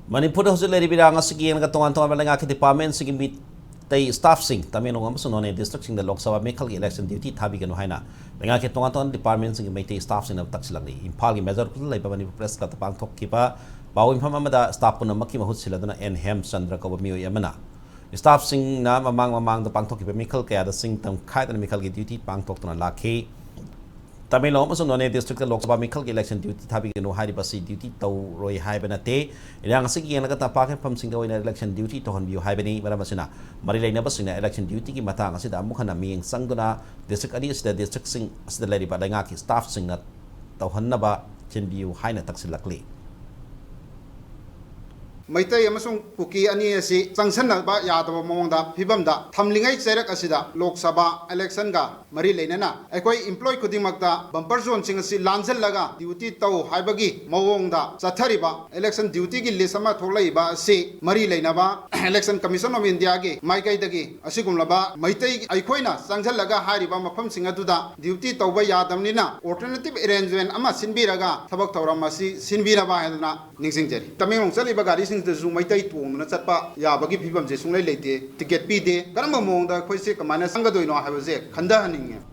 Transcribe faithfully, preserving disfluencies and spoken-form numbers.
ꯃꯅꯤꯄꯨꯔꯗ ꯍꯧꯖꯤꯛ ꯂꯩꯔꯤꯕ ꯏꯔꯥꯡ ꯑꯁꯤꯒꯤ ꯌꯦꯡꯂꯒ ꯇꯣꯉꯥꯟ ꯇꯣꯉꯥꯟꯕ ꯂꯩꯉꯥꯛꯀꯤ ꯗꯤꯄꯥꯔꯠꯃꯦꯟꯁꯤꯡꯒꯤ ꯃꯤꯇꯩ ꯁ꯭ꯇꯥꯐꯁꯤꯡ ꯇꯃꯦꯡꯂꯣꯡ ꯑꯃꯁꯨꯡ ꯅꯣꯅꯦ ꯗꯤꯁꯇ꯭ꯔꯤꯛꯁꯤꯡꯗ ꯂꯣꯛ ꯁꯚꯥ ꯃꯤꯈꯜꯒꯤ ꯏꯂꯦꯛꯁꯟ ꯗ꯭ꯌꯨꯇꯤ ꯊꯥꯕꯤꯒꯅꯨ ꯍꯥꯏꯅ ꯂꯩꯉꯥꯛꯀꯤ ꯇꯣꯉꯥꯟ ꯇꯣꯉꯥꯟꯕ ꯗꯤꯄꯥꯔꯠꯃꯦꯟꯁꯤꯡꯒꯤ ꯃꯩꯇꯩ ꯁ꯭ꯇꯥꯐꯁꯤꯡꯅ ꯇꯛꯁꯤꯜꯂꯛꯂꯤ꯫ ꯏꯝꯐꯥꯜꯒꯤ ꯃꯦꯖꯣꯔ ꯈꯨꯜꯗ ꯂꯩꯕ ꯃꯅꯤꯄꯨꯔ ꯄ꯭ꯔꯦꯁ ꯀ꯭ꯂꯕꯇ ꯄꯥꯡꯊꯣꯛꯈꯤꯕ ꯄꯥꯎ ꯃꯤꯐꯝ ꯑꯃꯗ ꯁ꯭ꯇꯥꯐ ꯄꯨꯝꯅꯃꯛꯀꯤ ꯃꯍꯨꯠ ꯁꯤꯜꯂꯗꯨꯅ ꯑꯦꯟ ꯍꯦꯝꯆꯟꯗ꯭ꯔ ꯀꯧꯕ ꯃꯤꯑꯣꯏ ꯑꯃꯅ ꯁ꯭ꯇꯥꯐꯁꯤꯡꯅ ꯃꯃꯥꯡ ꯃꯃꯥꯡꯗ ꯄꯥꯡꯊꯣꯛꯈꯤꯕ ꯃꯤꯈꯜ ꯀꯌꯥꯗ ꯆꯤꯡ ꯇꯝꯈꯥꯏꯗꯅ ꯃꯤꯈꯜꯒꯤ ꯗ꯭ꯌꯨꯇꯤ ꯄꯥꯡꯊꯣꯛꯇꯨꯅ ꯂꯥꯛꯈꯤ꯫ ꯇꯃꯦꯡꯂꯣꯡ ꯑꯃꯁꯨꯡ ꯅꯣꯅꯦ ꯗꯤꯁꯇ꯭ꯔꯤꯛꯇ ꯂꯣꯛ ꯁꯚꯥ ꯃꯤꯈꯜꯒꯤ ꯏꯂꯦꯛꯁꯟ ꯗ꯭ꯌꯨꯇꯤ ꯊꯥꯕꯤꯒꯅꯨ ꯍꯥꯏꯔꯤꯕ ꯑꯁꯤ ꯗ꯭ꯌꯨꯇꯤ ꯇꯧꯔꯣꯏ ꯍꯥꯏꯕ ꯅꯠꯇꯦ꯫ ꯏꯔꯥꯡ ꯑꯁꯤꯒꯤ ꯌꯦꯡꯂꯒ ꯇꯝꯄꯥꯛꯀꯤ ꯃꯐꯝꯁꯤꯡꯗ ꯑꯣꯏꯅ ꯏꯂꯦꯛꯁꯟ ꯗ꯭ꯌꯨꯇꯤ ꯇꯧꯍꯟꯕꯤꯌꯨ ꯍꯥꯏꯕꯅꯤ꯫ ꯃꯔꯝ ꯑꯁꯤꯅ, ꯃꯔꯤ ꯂꯩꯅꯕꯁꯤꯡꯅ ꯏꯂꯦꯛꯁꯟ ꯗ꯭ꯌꯨꯇꯤꯒꯤ ꯃꯇꯥꯡ ꯑꯁꯤꯗ ꯑꯃꯨꯛ ꯍꯟꯅ ꯃꯤꯠꯌꯦꯡ ꯆꯪꯗꯨꯅ ꯗꯤꯁꯇ꯭ꯔꯤꯛ ꯑꯅꯤ ꯑꯁꯤꯗ ꯗꯤꯁꯇ꯭ꯔꯤꯛꯁꯤꯡ ꯑꯁꯤꯗ ꯂꯩꯔꯤꯕ ꯂꯩꯉꯥꯛꯀꯤ ꯁ꯭ꯇꯥꯐꯁꯤꯡꯅ ꯇꯧꯍꯟꯅꯕ ꯁꯤꯟꯕꯤꯌꯨ ꯍꯥꯏꯅ ꯇꯛꯁꯤꯜꯂꯛꯂꯤ꯫ ꯃꯩꯇꯩ ꯑꯃꯁꯨꯡ ꯀꯨꯀꯤ ꯑꯅꯤ ꯑꯁꯤ ꯆꯪꯁꯟꯅꯕ ꯌꯥꯗꯕ ꯃꯑꯣꯡꯗ ꯐꯤꯕꯝꯗ ꯊꯝꯂꯤꯉꯩ ꯆꯩꯔꯛ ꯑꯁꯤꯗ ꯂꯣꯛ ꯁꯚꯥ ꯏꯂꯦꯛꯁꯟꯒ ꯃꯔꯤ ꯂꯩꯅꯅ ꯑꯩꯈꯣꯏ ꯏꯝꯄ꯭ꯂꯣꯏ ꯈꯨꯗꯤꯡꯃꯛꯇ ꯕꯝꯄꯔ ꯖꯣꯟꯁꯤꯡ ꯑꯁꯤ ꯂꯥꯟꯁꯤꯜꯂꯒ ꯗ꯭ꯌꯨꯇꯤ ꯇꯧ ꯍꯥꯏꯕꯒꯤ ꯃꯑꯣꯡꯗ ꯆꯠꯊꯔꯤꯕ ꯏꯂꯦꯛꯁꯟ ꯗ꯭ꯌꯨꯇꯤꯒꯤ ꯂꯤꯁ ꯑꯃ ꯊꯣꯛꯂꯛꯏꯕ ꯑꯁꯤ ꯃꯔꯤ ꯂꯩꯅꯕ ꯏꯂꯦꯛꯁꯟ ꯀꯃꯤꯁꯟ ꯑꯣꯐ ꯏꯟꯗꯤꯌꯥꯒꯤ ꯃꯥꯏꯀꯩꯗꯒꯤ ꯑꯁꯤꯒꯨꯝꯂꯕ ꯃꯩꯇꯩ ꯑꯩꯈꯣꯏꯅ ꯆꯪꯁꯤꯜꯂꯒ ꯍꯥꯏꯔꯤꯕ ꯃꯐꯝꯁꯤꯡ ꯑꯗꯨꯗ ꯗ꯭ꯌꯨꯇꯤ ꯇꯧꯕ ꯌꯥꯗꯕꯅꯤꯅ ꯑꯣꯜꯇꯔꯅꯦꯇꯤꯚ ꯑꯦꯔꯦꯟꯖꯃꯦꯟ ꯑꯃ ꯁꯤꯟꯕꯤꯔꯒ ꯊꯕꯛ ꯊꯧꯔꯝ ꯑꯁꯤ ꯁꯤꯟꯕꯤꯅꯕ ꯍꯥꯏꯗꯅ ꯅꯤꯡꯁꯤꯡꯖꯔꯤ꯫ ꯇꯃꯦꯡꯂꯣꯡ ꯆꯠꯂꯤꯕ ꯒꯥꯔꯤꯁꯤꯡꯁꯤꯗꯁꯨ ꯃꯩꯇꯩ ꯇꯣꯡꯗꯨꯅ ꯆꯠꯄ ꯌꯥꯕꯒꯤ ꯐꯤꯕꯝꯁꯦ ꯁꯨꯡꯂꯩ ꯂꯩꯇꯦ꯫ ꯇꯤꯀꯦꯠ ꯄꯤꯗꯦ꯫ ꯀꯔꯝꯕ ꯃꯑꯣꯡꯗ ꯑꯩꯈꯣꯏꯁꯦ ꯀꯃꯥꯏꯅ ꯆꯪꯒꯗꯣꯏꯅꯣ ꯍꯥꯏꯕꯁꯦ ꯈꯟꯊꯍꯟꯅꯤꯡꯉꯦ꯫